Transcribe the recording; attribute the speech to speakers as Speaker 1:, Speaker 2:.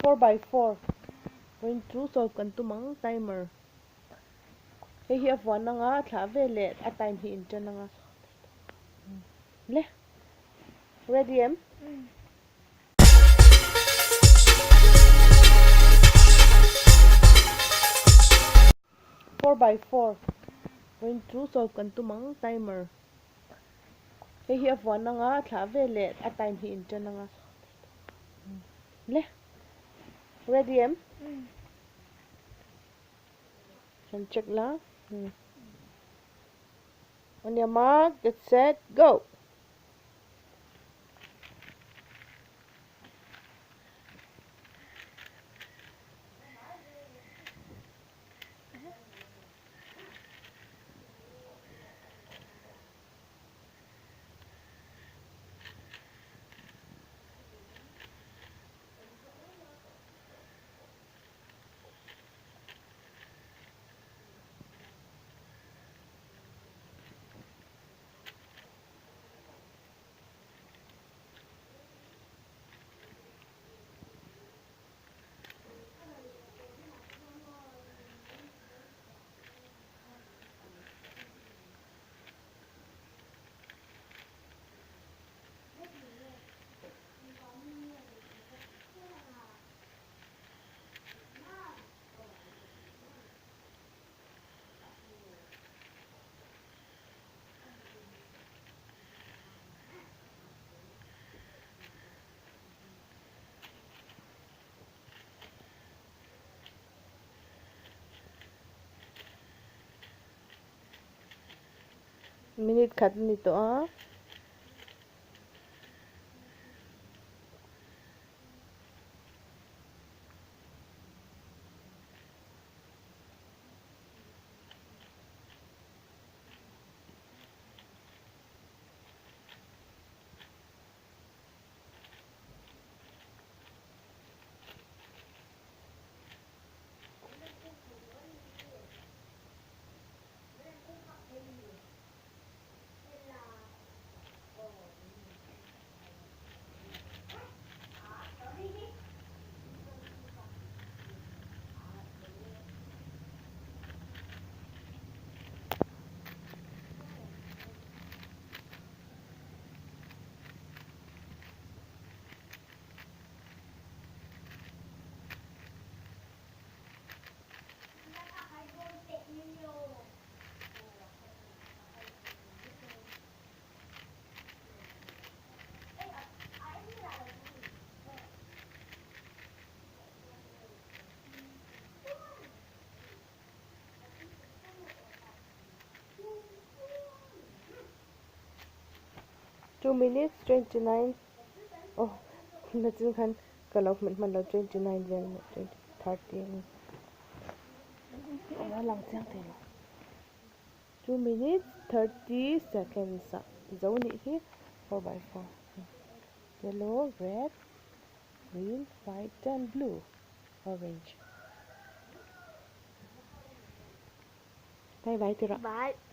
Speaker 1: 4x4 point chu solve kan tum ang timer hei hi a vuan anga a thlah vel leh a time hi in tan anga le ready em 4x4 point chu solve kan tum ang timer hei hi a vuan anga a thlah vel leh a time hi in tan anga le ready em kan check la on your mark get set go. Minute khat a ni tawh a. 2 minutes 29 oh nachin khan ka lo hmet hman lo 29 vel 20 30 a lang chiang thei lo 2 minutes 30 seconds ah zo nih hi 4 by 4 yellow red green white and blue orange bye bye tira
Speaker 2: Bye.